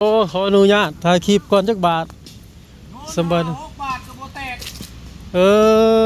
ໂອ້ ຂໍອະນຸຍາດຖ່າຍຄລິບກ່ອນຈັກບາດ. ສະບາຍດີ. ຫົກບາດກໍບໍ່ແຕກ. ເອີ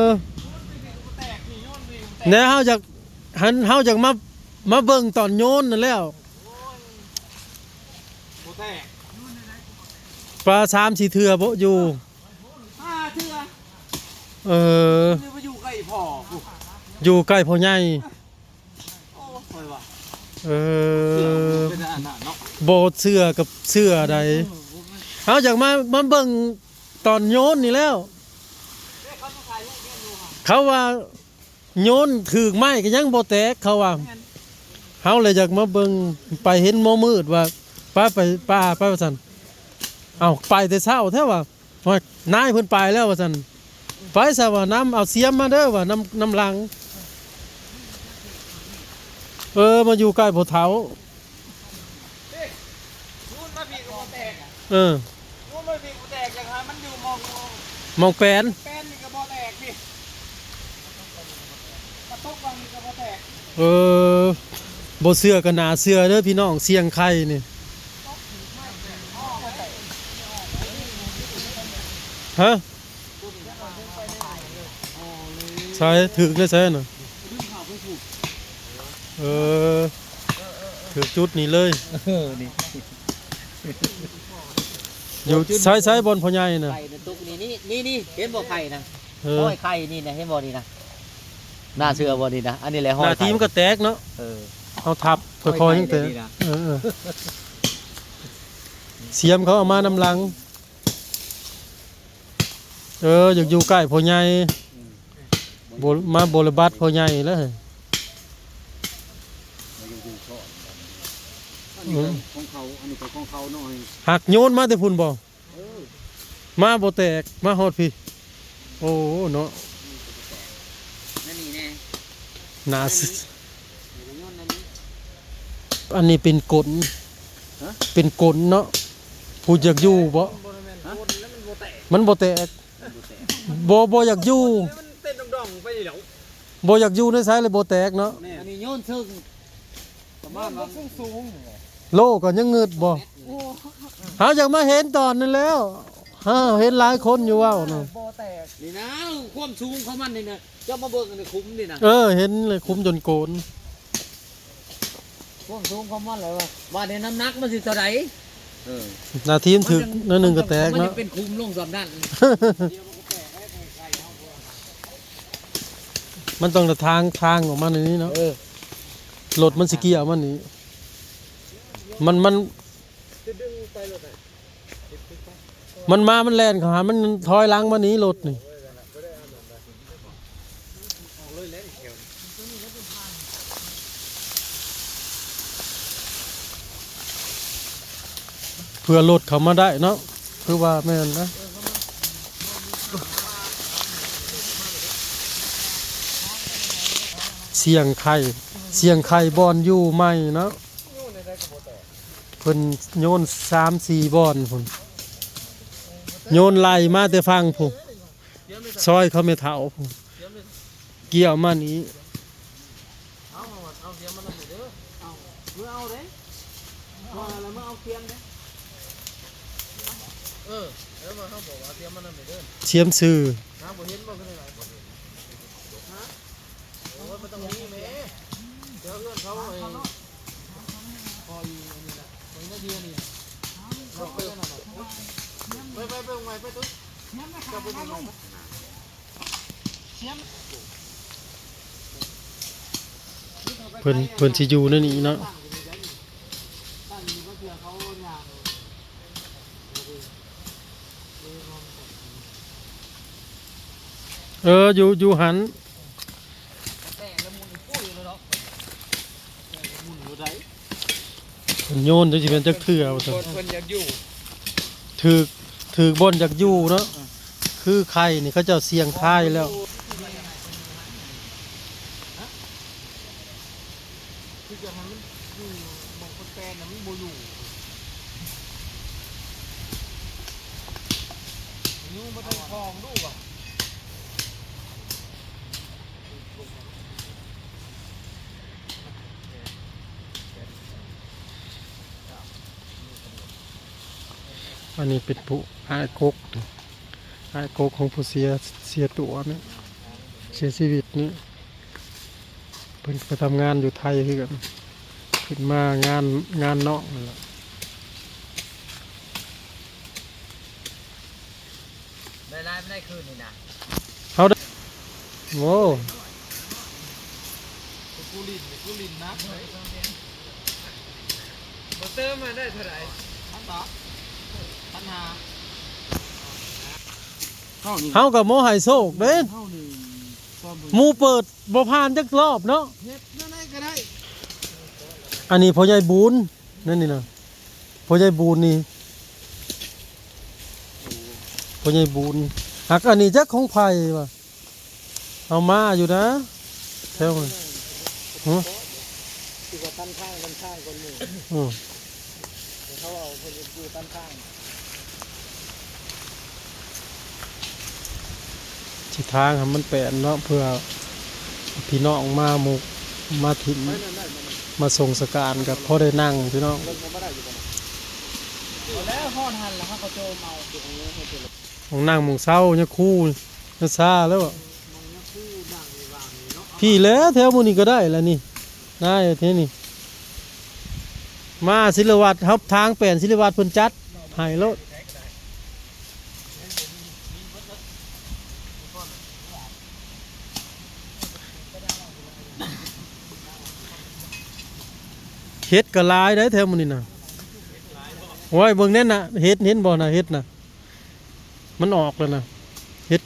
ໂຍນໄປນີ້ກໍບໍ່ແຕກ ນີ້ໂຍນໄປນີ້ກໍບໍ່ແຕກ. ແນວເຮົາຢາກ ຫັ້ນ ເຮົາຢາກມາ ມາເບິ່ງຕອນໂຍນນັ້ນແລ້ວ. ໂອ້ຍ ບໍ່ແຕກ. ປາສາມສີ່ເທື່ອບໍ່ຢູ່. ຫ້າເທື່ອ. ເອີ ນີ້ມາຢູ່ໃກ້ພໍ່ພຸ້ນ ຢູ່ໃກ້ພໍ່ໃຫຍ່. ໂອ້ ຂ້ອຍວ່າ ເອີ ເຊື່ອເປັນອັນນັ້ນເນາະ ບໍ່ເຊື່ອກໍເຊື່ອໃດ. ເອີ ເຮົາຢາກມາ ມາເບິ່ງຕອນໂຍນນີ້ແລ້ວ. ເດ້ ເຂົາຈະຖ່າຍຮູບແມ່ນຢູ່ຫະ ເຂົາວ່າໂຍນຖືກໄມ້ກໍຍັງບໍ່ແຕກ ເຂົາວ່າ. ແມ່ນ ເຮົາເລີຍຢາກມາເບິ່ງ ໄປເຫັນໝໍມືດວ່າ ໄປ ໄປປ່າໄປວ່າຊັ້ນ. ເອົ້າ ໄປແຕ່ເຊົ້າແທ້ວ່າ. ໂອ້ຍ ນາຍເພິ່ນໄປແລ້ວວ່າຊັ້ນ. ໄປຊະວ່າ ນຳເອົາສຽມມາເດີວ່າ ນຳ ນຳຫຼັງ. ເອີ ມາຢູ່ໃກ້ພໍ່ເຖົ້າ. ນີ້ ໂຍນມາພີ້ກໍບໍ່ແຕກ. ເອີ ໂຍນມາພີ້ບໍ່ແຕກ ຢາກໃຫ້ມັນຢູ່ໝ່ອງ ໝ່ອງແປນ ແປນນີ້ກໍບໍ່ແຕກພີ້. ມາຕົກວັງນີ້ກໍບໍ່ແຕກ. ເອີ ບໍ່ເຊື່ອກໍໜ້າເຊື່ອເດີພີ່ນ້ອງ ສ່ຽງໄຂ່ນີ້. ຮະ ໃສ ຖືກໃນໃສນະ? ເອີ ຖືກຈຸດນີ້ເລີຍ. ເອີ ນີ້ ຢູ່ໃສ ໃສບ່ອນພໍ່ໃຫຍ່ນະ? ໄຂ່ນະ ຕຸກນີ້ ນີ້ ນີ້ ນີ້ ເຫັນບໍ່ໄຂ່ນະ? ເອີ ຮອຍໄຂ່ນີ້ນະ ເຫັນບໍ່ນີ້ນະ? ໜ້າເຊື່ອບໍ່ນີ້ນະ? ອັນນີ້ແຫຼະຮອຍໄຂ່. ໜ້າທີ່ມັນກໍແຕກເນາະ. ເອີ ເຮົາທັບຄ່ອຍໆ ຍັງແຕກ. ເອີ ເອີ ສຽມເຂົາເອົາມານຳຫຼັງ. ເອີ ຢາກຢູ່ໃກ້ພໍ່ໃຫຍ່. ອືມ ບໍ່ ມາບໍລະບັດພໍ່ໃຫຍ່ແລ້ວ. ອັນນີ້ກໍຂອງເຂົາ ອັນນີ້ກໍຂອງເຂົາເນາະ. ຫາກໂຍນມາແຕ່ພຸ້ນບໍ່? ເອີ ມາບໍ່ແຕກ ມາຮອດພີ້. ໂອ້ເນາະ ອັນນີ້ແນ່ ໜ້າ ອັນນີ້ ອັນນີ້ເປັນກົນ. ຮະ ເປັນກົນເນາະ. ຜູ້ຢາກຢູ່ບໍ່? ມັນບໍ່ແມ່ນ ຮະ ກົນແລ້ວມັນບໍ່ແຕກ ມັນບໍ່ແຕກ. ມັນບໍ່ແຕກ ບໍ່ ບໍ່ຢາກຢູ່ ມັນເຕັ້ນດອງໆໄປນີ້ແຫຼ້ວ. ບໍ່ຢາກຢູ່ໃນໃສເລີຍ ບໍ່ແຕກເນາະ. ແມ່ນ ອັນນີ້ໂຍນເຊິ່ງ ປະມານວ່າ ໂລກໍຍັງງຶດບໍ່? ເຮົາຢາກມາເຫັນຕອນນັ້ນແລ້ວ ເຮົາເຫັນຫຼາຍຄົນຢູ່ເວົ້ານະ. ບໍ່ແຕກ ນີ້ນະ ຄວາມສູງຂອງມັນນີ້ນະ ເຈົ້າມາເບິ່ງໃນຂຸມນີ້ນະ. ເອີ ເຫັນເລີຍ ຂຸມຈົນໂກນ. ຄວາມສູງຂອງມັນແຫຼະວ່າ ວ່າແຕ່ນ້ຳໜັກມັນຊິເທົ່າໃດ? ເອີ ໜ້າທີ່ມັນຖືກໜ້ອຍໜຶ່ງກໍແຕກເນາະ. ມັນຍັງເປັນຂຸມລົງສ່ຳນັ້ນ. ມັນຕ້ອງໄດ້ທາງ ທາງອອກມານີ້ເນາະ. ເອີ ລົດມັນຊິເກຍມານີ້ ມັນ ມັນ ມັນມາ ມັນແລ່ນເຂົ້າຫາ ມັນຖອຍຫຼັງມານີ້ລົດນີ້. ເພື່ອລົດເຂົ້າມາໄດ້ເນາະ ຄືວ່າແມ່ນນະ. ສ່ຽງໄຂ່ ສ່ຽງໄຂ່ບ່ອນຢູ່ໃໝ່ເນາະ. ເພິ່ນໂຍນສາມສີ່ບ່ອນພຸ້ນ ໂຍນໄລ່ມາແຕ່ຝັ່ງພຸ້ນ ຊອຍເຂົາແມ່ເຖົ້າພຸ້ນ ກ່ຽວມານີ້. ເອົາ ເອົາ ເອົາສຽມມານຳເດີ ເອົາ ເອົາເດ້ ວ່າແລ້ວມາເອົາສຽມເດ້. ເອີ ແລ້ວມາເຮົາບອກວ່າເອົາສຽມມານຳເດີ ສຽມຊື່ ນາງບໍ່ເຫັນບໍ່ ຄືໄດ້ຫຼາຍບໍ່ເຫັນ ຮະ? ໂອ້ຍ ມັນຕ້ອງມີແໝ່ ແຖວເຮືອນເຂົາ ໄອ້ ພໍອີອັນນີ້ລະ ໄປນາເດືອນີ້ ເອົາໄປນັ້ນລະ ໄປ ໄປ ໄປເບິ່ງໃໝ່ ໄປຕຸ້ຍ ເຈົ້າໄປເບິ່ງໃໝ່ ເພິ່ນ ເພິ່ນຊິຢູ່ໃນນີ້ເນາະ. ເອີ ຢູ່ ຢູ່ຫັ້ນ ແຕ່ລະມຸນປຸ້ຍເລີຍເນາະ ເພິ່ນໂຍນຈັກຊິແມ່ນຈັກເທື່ອວ່າຊັ້ນ ເພິ່ນຢາກຢູ່ ຖືກ ຖືກບ່ອນຢາກຢູ່ເນາະ ຄືໄຂ່ນີ້ເຂົາເຈົ້າສ່ຽງທາຍແລ້ວ. ຄືຈະໃຫ້ມັນຢູ່ໝ່ອງຄົນແປນນະ ມັນບໍ່ຢູ່ ຢູ່ບໍ່ທັນຄອງດູວ່າ. ເ ອັນນີ້ເປັນຜູ້ ອ້າຍກົກ ອ້າຍກົກຂອງຜູ້ເສຍ ເສຍຕົວນີ້ ເສຍຊີວິດນີ້ ເພິ່ນໄປທຳງານຢູ່ໄທຄືກັນ ຂຶ້ນມາງານ ງານນ້ອງນັ້ນແຫຼະ. ໄດ້ຫຼາຍປານໃດຄືນນີ້ນະ? ເຮົາໄດ້ ໂອ້ ກູຫຼິ້ນ ກູຫຼິ້ນໜັກເລີຍ. ບໍ່ເຕີມມາໄດ້ເທົ່າໃດ? ພັນບາດ ພັນຫ້າ. ເຮົາກໍບໍ່ໃຫ້ໂຊກເດ້ ເຮົານີ້ ໝູ່ເປີດບໍ່ຜ່ານຈັກລອບເນາະ. ເຮັດແນວໃດກໍໄດ້ ອັນນີ້ພໍ່ໃຫຍ່ບຸນ ນັ້ນນີ້ນະ ພໍ່ໃຫຍ່ບຸນນີ້ ພໍ່ໃຫຍ່ບຸນ ຫາກອັນນີ້ຈັກຂອງໃຜວະ? ເອົາມາຢູ່ນະ ແຖວ ຫື? ຄືວ່າຕັນທາງ ຕັນທາງກ່ອນໝູ່ ອື ເຂົາເວົ້າເພິ່ນຢູ່ຕັນທາງ. ຊິທາງໃຫ້ມັນແປນເນາະ ເພື່ອພີ່ນ້ອງມາໝູ່ມາຖິ້ມ ມາສົ່ງສະການ ກໍພໍໄດ້ນັ່ງພີ່ນ້ອງ. ເອົາແລ້ວ ຮອດຫັ້ນແລ້ວ ເຮົາກໍໂຈມເອົາ ໝ່ອງນັ່ງໝ່ອງເຊົາ ຍາຄູ ຍາຊາແລ້ວ. ພີ້ແຫຼະ ແຖວໝູ່ນີ້ກໍໄດ້ລະນີ້ ນາຍເທນີ້ ມາສິລະວັດ ຮັບທາງແປນສິລະວັດ ເພິ່ນຈັດໃຫ້ໂລດ. ເຫັດກໍຫຼາຍໄດ໋ແຖວໝູ່ນີ້ນະ. ໂອ້ຍ ເບິ່ງແນ່ນະ ເຫັດ ເຫັນບໍ່ນະ ເຫັດນະ ມັນອອກແລ້ວນະ ເຫັດ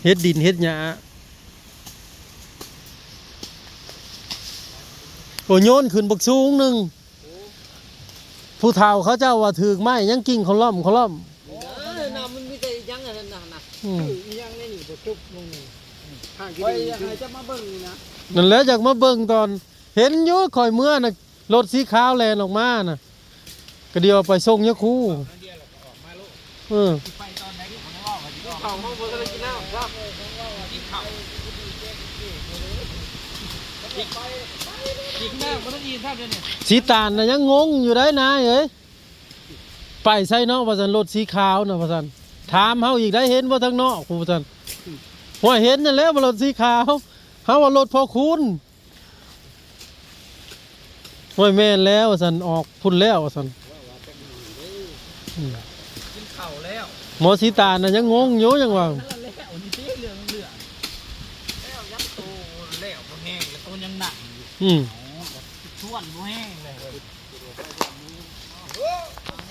ເຫັດດິນ ເຫັດຫຍ້າ. ໂອ້ ໂຍນຂຶ້ນບັກສູງໜຶ່ງ ຜູ້ເຖົ້າເຂົາເຈົ້າວ່າຖືກໄມ້ຍັງກິ້ງເຂົາລ້ອມ ເຂົາລ້ອມ. ເອີ ນ້ຳມັນມີແຕ່ອີຫຍັງອັນນັ້ນນະ ອືມ ອີຫຍັງໃນນີ້ບໍ່ຈົບລົງນີ້ ຂ້າງທີ່ ຂ້ອຍຢາກໃຫ້ເຈົ້າມາເບິ່ງນີ້ນະ. ນັ້ນແຫຼະ ຢາກມາເບິ່ງຕອນ ເຫັນຢູ່ຂ້ອຍເມືອນະ ລົດສີຂາວແລ່ນອອກມານະ ກະດຽວໄປສົ່ງຍາຄູ. ເອີ ເຂົ້າຫ້ອງບໍ່ທັນໄດ້ກິນນ້ຳຊ້ຳ ກິນເຂົ້າ ກິນນ້ຳບໍ່ທັນອີ່ມຊ້ຳດຽວນີ້. ສີຕານນະຍັງງົງຢູ່ໄດ໋ນາຍເອີຍ ໄປໃສເນາະວ່າຊັ້ນ ລົດສີຂາວນະວ່າຊັ້ນ ຖາມເຮົາອີກໄດ໋ ເຫັນບໍ່ທາງນອກພຸ້ນວ່າຊັ້ນ. ຫ້ວຍ ເຫັນນັ້ນແຫຼະວ່າລົດສີຂາວ ເຮົາວ່າລົດພໍ່ຄູນ. ໂອ້ຍ ແມ່ນແລ້ວວ່າຊັ້ນ ອອກພຸ້ນແລ້ວວ່າຊັ້ນ. ອືມ ກິນເຂົ້າແລ້ວ ໝໍສີຕານນະຍັງງົງຢູ່ ຍັງວ່າ ນັ້ນແຫຼະ ອັນນີ້ຕິເລື່ອງເລື່ອງແລ້ວ ຍັງໂຕແລ້ວບໍ່ແຫ້ງ ແລ້ວໂຕຍັງໜັກຢູ່. ອືມ ຊວນບໍ່ແຫ້ງເລີຍ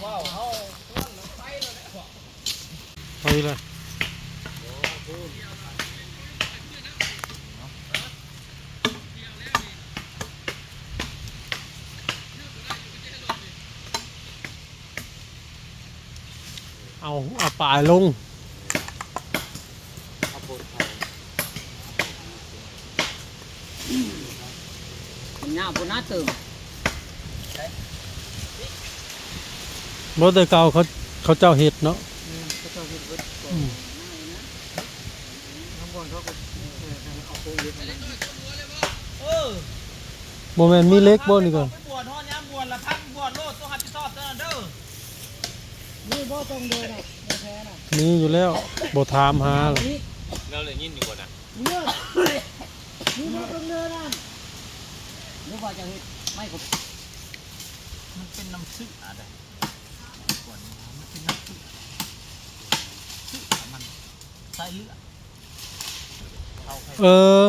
ເວົ້າເຮົາຊວນໄປແລ້ວແຫຼະ. ເອົາອີກແລ້ວ ເອົາ ເອົາປາຍລົງ ເອົາໂພດໄປ. ມັນຍາວພຸ້ນນະຕື່ມ ບໍ່ ແຕ່ເກົ່າເຂົາ ເຂົາເຈົ້າເຮັດເນາະ ແມ່ນ ເຂົາເຈົ້າເຮັດເບິດ ອືມ ທາງບ່ອນເຂົາກໍ ເອີ ເອົາໂຄງເຫຼັກມາ ເອີ ບໍ່ແມ່ນມີເຫຼັກບໍ່ນີ້ກໍ ໄປບວດ ຮອດຍາມບວດລະພັນບວດໂລດ ຕ້ອງຮັບຜິດຊອບເທົ່ານັ້ນເດີ. ມີບໍ່ຕົງເດີນະ ບໍ່ແທ້ນະ ມີຢູ່ແລ້ວ ບໍ່ຖາມຫາລະ. ເຮົາໄດ້ຍິນຢູ່ບໍ່ນະ? ເອີ ມີບໍ່ເບິ່ງເດີນັ້ນ ຫຼືວ່າຈະເຮັດໄມ້ ມັນເປັນນ້ຳເຊື້ອໄດ໋ ມັນເປັນນ້ຳເຊື້ອ ເຊື້ອມັນ ສາຍເລືອດ. ເອີ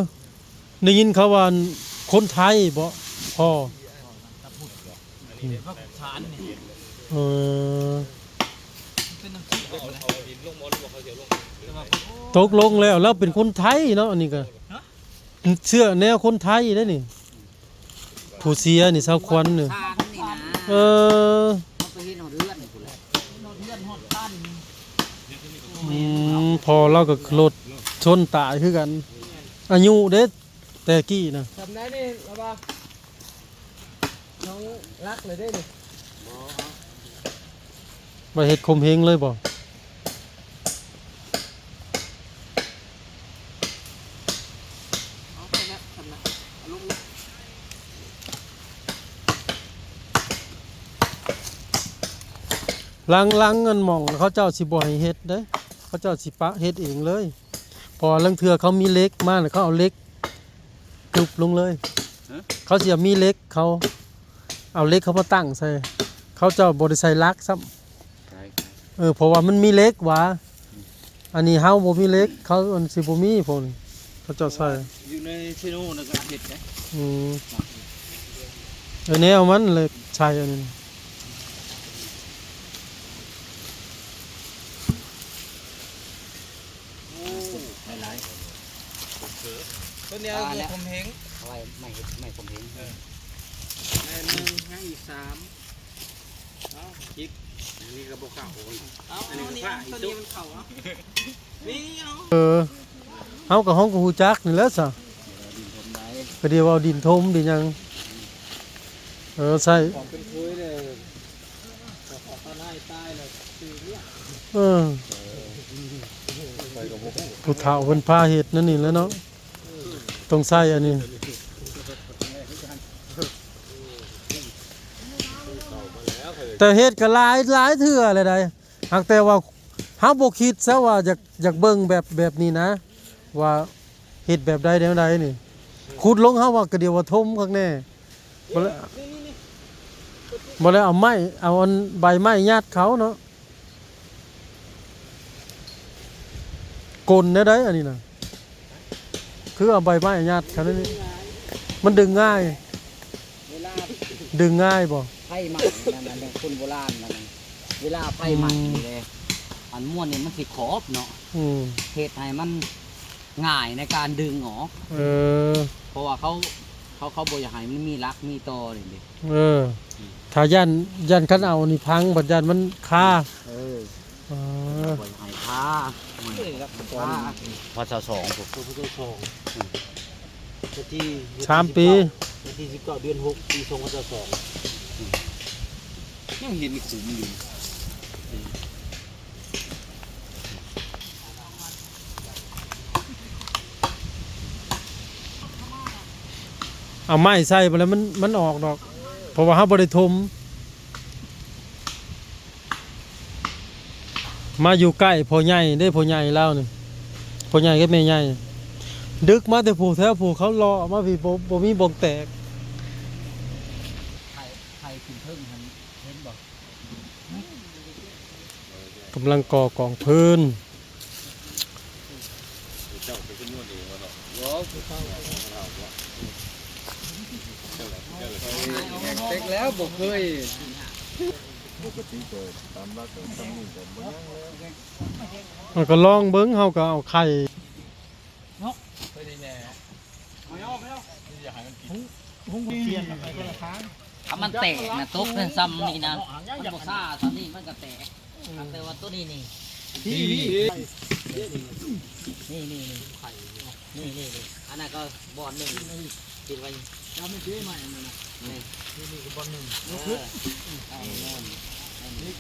ໄດ້ຍິນເຂົາວ່າຄົນໄທບໍ ພໍ່ ເອີ ຕົກລົງແລ້ວ ລາວເປັນຄົນໄທເນາະ ອັນນີ້ກະ ເຊື້ອແນວຄົນໄທເດ້ນີ້ ຜູ້ເສຍນີ້ ຊາວຂວັນນີ້ ເອີ ອືມ ພໍ່ລາວກໍລົດຊົນຕາຍຄືກັນ ອາຍຸເດ້ ແຕ່ກີ້ນະ ສ່ຳໃດນີ້ລະວ່າ ເຮົາລັກເລີຍເດ້ນີ້ ບໍ່ເອົາ ໄປເຮັດຂົ່ມເຫງເລີຍບໍ່? ເອົາໄປແລ້ວ ສ່ຳນັ້ນ ເອົາລົງເລີຍ. ຫຼັງໆ ອັນໝ່ອງເຂົາເຈົ້າຊິບໍ່ໃຫ້ເຮັດເດ້ ເຂົາເຈົ້າຊິປະເຮັດເອງເລີຍ ເພາະວ່າລາງເທື່ອເຂົາມີເຫຼັກມາ ແລ້ວເຂົາເອົາເຫຼັກ ຕຶບລົງເລີຍ ຮະ? ເຂົາຊິເອົາມີເຫຼັກ ເຂົາເອົາເຫຼັກເຂົາມາຕັ້ງໃສ່ ເຂົາເຈົ້າບໍ່ໄດ້ໃສ່ຫຼັກຊ້ຳ ໃຊ່ ເອີ ເພາະວ່າມັນມີເຫຼັກຫວາ ອັນນີ້ເຮົາບໍ່ມີເຫຼັກ ເຂົາ ອັນຊິບໍ່ມີພວກນີ້ ເຂົາເຈົ້າໃສ່ ຢູ່ໃນເຊໂນນັ້ນກໍເຮັດໄດ້ ອືມ ເອີ ແນວມັນເລີຍໃສ່ອັນນີ້ ໂອ້ ຫຼາຍໆ ຕົວນີ້ ອ່າ ເອົາໄວ້ ແລ້ວ ຂົ່ມເຫງ ເອົາໄວ້ໄມ້ເຮັດ ໄມ້ຂົ່ມເຫງ ເອີ ໄດ້ໜຶ່ງ ຍັງອີກສາມ ເອົາ ສິບ ອັນນີ້ກໍບໍ່ເຂົ້າ ເອົາ ອັນນີ້ກໍ ອັນນີ້ ພາອີກ ຕົວນີ້ມັນເຂົ້າ ເອົາ ນີ້ ເອົາ ເອີ ເຮົາກໍ ເຮົາກໍຮູ້ຈັກນີ້ແຫຼະຊະ ກໍດຽວເອົາດິນຖົມດິນຫຍັງ ເອີ ໃສ່ ຂອງເປັນໂພຍເດ້ ເອີ ຜູ້ເຖົ້າເພິ່ນພາເຮັດນັ້ນນີ້ແຫຼະເນາະ ຕ້ອງໃຊ້ອັນນີ້ ແຕ່ເຮັດກໍຫຼາຍ ຫຼາຍເທື່ອແລ້ວໃດ ຫາກແຕ່ວ່າເຮົາບໍ່ຄິດຊະວ່າຢາກ ຢາກເບິ່ງແບບ ແບບນີ້ນະ ວ່າ ເຮັດແບບໃດແນວໃດນີ້ ຂຸດລົງ ເຮົາວ່າກະດຽວວ່າຖົມຄັກແນ່ ບໍ່ແລ້ວ ບໍ່ແລ້ວເອົາໄມ້ ເອົາອັນໃບໄມ້ຍັດເຂົາເນາະ ກົນແນວໃດອັນນີ້ນະ ຄືເອົາໃບໄມ້ຍັດເຂົາແນວນີ້ ມັນດຶງງ່າຍ ເວລາ ດຶງງ່າຍບໍ່? ໄຟໄໝ້ນັ້ນ ອັນນັ້ນຄົນໂບລານນັ້ນ ເວລາໄຟໄໝ້ ອືມ ນີ້ເດ້ ອັນມ້ວນນີ້ມັນຊິຂອບເນາະ ອືມ ເຮັດໃຫ້ມັນງ່າຍໃນການດຶງອອກ ເອີ ເພາະວ່າເຂົາ ເຂົາ ເຂົາບໍ່ຢາກໃຫ້ມັນມີຫຼັກມີຕໍ່ນີ້ເດ້ ເອີ ອືມ ຖ້າຢ້ານ ຢ້ານຄັນເອົານີ້ພັງ ບັດຢ້ານມັນຄາ ເອີ ອໍ ບໍ່ຢາກໃຫ້ຄາ ເອີ ຫຼັກກ່ອນ ພ.ສ. ສອງພຸ້ນ ພ.ສ. ສອງ ອືມ ວັນທີ ສາມປີ ວັນທີສິບເກົ້າ ເດືອນຫົກ ປີສອງພັນຊາວສອງ ອືມ ຍັງເຫັນຂຸມຢູ່ ເອົາໄມ້ໃສ່ໄປແລ້ວມັນ ມັນອອກດອກ ເພາະວ່າເຮົາບໍ່ໄດ້ຖົມ ມາຢູ່ໃກ້ພໍ່ໃຫຍ່ເດ້ ພໍ່ໃຫຍ່ລາວນີ້ ພໍ່ໃຫຍ່ກັບແມ່ໃຫຍ່ ດຶກມາແຕ່ຜູ້ແຖວຜູ້ເຂົາເລາະມາພີ້ ບໍ່ ບໍ່ມີບ່ອນແຕກ ໄຖ ໄຖຂຶ້ນເທິງຫັ້ນເຫັນບໍ່? ກຳລັງກໍ່ກອງເພີນ ເຕັກແລ້ວບໍ່ເຄີຍ ມັນກໍລອງເບິ່ງ ເຮົາກໍເອົາໄຂ່ ຖ້າມັນແຕກນະ ຕົກເປັນຊ່ຳນີ້ນະ ມັນບໍ່ຊາຊ່ຳນີ້ມັນກໍແຕກ ແຕ່ວ່າຕົວນີ້ນີ້ ນີ້ ນີ້ ນີ້ ອັນນັ້ນກໍບ່ອນໜຶ່ງ ປິດໄວ້ ແລ້ວມັນຊິໃໝ່ອັນນັ້ນນະ ນີ້ ນີ້ກໍບ່ອນໜຶ່ງ ເອີ ເອົາ ນີ້